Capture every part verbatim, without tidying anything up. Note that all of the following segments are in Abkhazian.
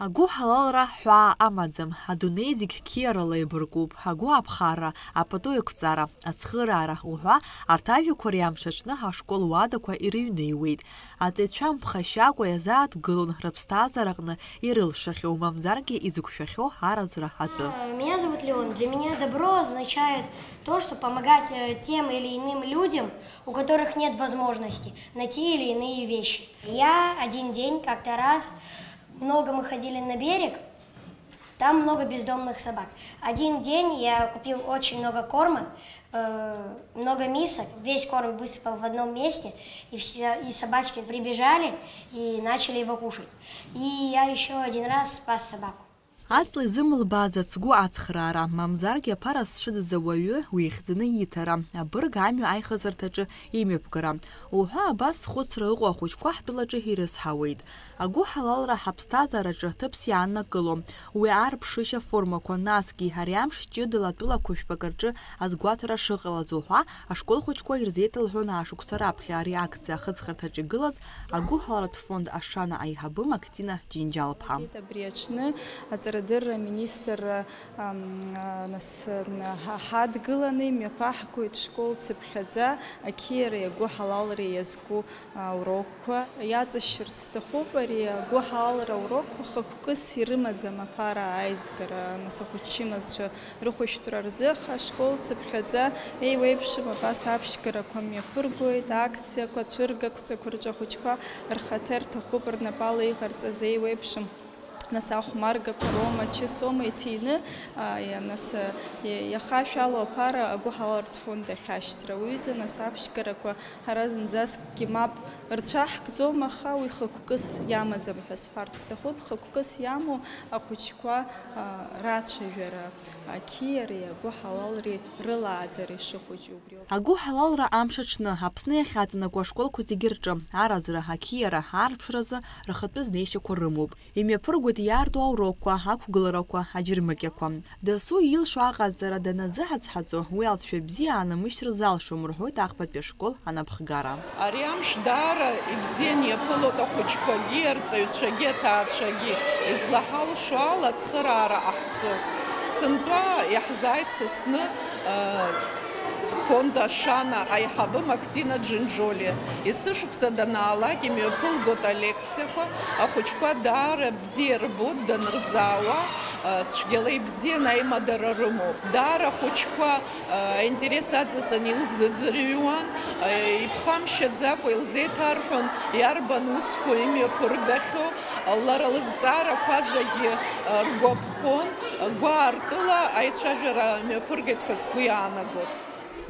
Агәыҳалалра ҳәаа амаӡам, адунеи зегь қьиарала еибаркуп, агәы аԥхарра, апату еиқәҵара, ацхыраара уҳәа, арҭ ажәақәа риамш аҽны ашкол уадақәа ирыҩныҩуеит. Аҵаҩцәа мԥхашьакәа иазааҭгылон рыԥсҭазаараҟны ирылшахьоу, мамзаргьы изықәшәахьоу аразра атәы. Меня зовут Леон. Для меня добро означает то, что помогать э, тем или иным людям, у которых нет возможности на те или иные вещи. Я один день как-то раз много мы ходили на берег, там много бездомных собак. Один день я купил очень много корма, э, много мисок, весь корм высыпал в одном месте, и, все, и собачки прибежали и начали его кушать. И я еще один раз спас собаку. Аҵла изымылбааз ацгәы ацхраара, мамзаргьы аԥара зцәыӡыз ауаҩы уихьӡаны иҭара, абырг амҩа аихыҵырҭаҿы имҩаԥгара. Уҳәа абас схәыцра ыҟоу ахәыҷқәа ҳтәылаҿы ирызҳауеит. Агәыҳалалра ҳаԥсҭазаараҿы ҭыԥс иааннакылом. Уи аарԥшышьа формақәа, насгьы ари амш ҷыдала атәылақәа жәпакы рҿы азгәаҭара шыҟалаз уҳәа, ашкол хәыҷқәа ирзеиҭалҳәон аашықәса раԥхьа ари акциа ахыҵхырҭаҿы игылаз агәыҳаларатә фонд Ашана аиҳабы Мактина Џьынџьал-ԥҳа. Абри аҽны аҵарадырра аминистрра, ам, а, нас, м, ҳа-, ҳадгыланы имҩаԥаҳгоит школ цыԥхьаӡа ақьиареи агәыҳалалреи иазку аурокқәа. Иаҵашьшьырц сҭахуп ари агәыҳалалра аурокқәа хықәкыс ирымаӡам аԥара аизгара, нас ахәыҷ-чымазцәа рыхәышәтәра рзы, аха ашкол цыԥхьаӡа еиуеиԥшым абас аԥшьгарақәа мҩаԥыргоит, акциақәа, цәыргақәҵақәа рҿы ахәыҷқәа рхаҭа ирҭахуп рнапала иҟарҵаз еиуеиԥшым. Нас ахәмаргақәа роума, чысоума иҭины, а, иа-, нас, а, иа-, иаха ашәалоу аԥара агәыҳалартә фонд ахьашьҭра. Уҩыза, нас аԥшьгарақәа ҳара зынӡаскгьы мап рцәаҳкӡом, аха уи хықәкыс иамаӡам ҳәа сҳәарц сҭахуп, хықәкыс иамоу ахәыҷқәа, а, рацәажәара, ақьиареи агәыҳалалреи рылааӡара ишыхәыҷу убриоуп. Агәыҳалалра амш аҽны Аԥсны иахьаҵанакуа ашколқәа зегьы рҿы аразра, ақьиара, аарԥшразы рхатәы знеишьақәа рымоуп. Имҩаԥыргоит иаарту аурокқәа, ақәгыларақәа, аџьармыкьақәа. Дасу илшо аҟаҵара даназыҳацҳаҵо, уи алҵшәа бзиа аанамышьҭыр залшом, рҳәоит ахԥатәи ашкол анапхгара. Ари амш даара ибзианы иаԥылоит ахәыҷқәагьы, арҵаҩцәагьы, аҭаацәагьы. Излаҳалшо ала ацхыраара ҟаҳҵоит. Сынтәа иаҳзааит Сасны, э, фонд Ашана аиҳабы Мактина Џьынџьал-ԥҳа. Есышықәса данаалак имҩаԥылгоит алекциақәа, ахәыҷқәа даара бзиа ирбоит данырзаауа, э, цәгьала ибзианы аимадара рымоуп. Даара ахәыҷқәа, э, аинтерес аҵаҵаны илзыӡырҩуан, э, иԥхамшьаӡакәа илзеиҭарҳәон, иарбан усқәоу имҩаԥыргахьоу, лара лызҵаарақәа зегьы, э, ргәаԥхон, гәаартыла аицәажәара мҩаԥыргеит ҳәа сгәы иаанагоит.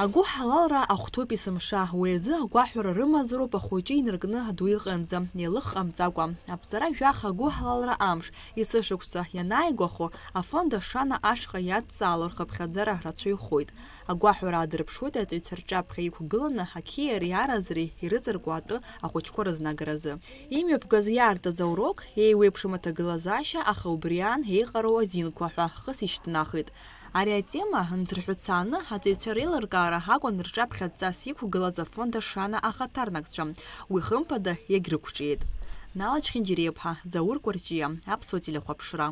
Агәыҳалалра ахәҭоуп есымша, уи азы агәаҳәара рымазароуп ахәыҷы инаркны аду иҟынӡа, еилых ҟамҵакәа. Аԥҵара жәаха агәыҳалалра амш, есышықәса ианааигәахо, афонд Ашана ашҟа иадҵаало рхыԥхьаӡара рацәаҩхоит. Агәаҳәара аадырԥшуеит аҵаҩцәа рҿаԥхьа иқәгыланы ақьиареи аразреи ирыҵаркуа атәы ахәыҷқәа рызнагаразы. Имҩаԥгаз иаартыз аурок, еиуеиԥшым аҭагылазаашьа, аха убри аан еиҟароу азинқәа ҳәа хыс ишьҭнахит. Ари атема нҭырҳәыцааны аҵаҩцәа реилыркаара акәын рҿаԥхьа адҵас иқәгылаз афонд Ашана ахаҭарнакцәа, уи хымԥада иагьрықәҿиеит. Нала Чхинџьириаԥҳа, Заур Кәарҷиа, Аԥсуа телехәаԥшра.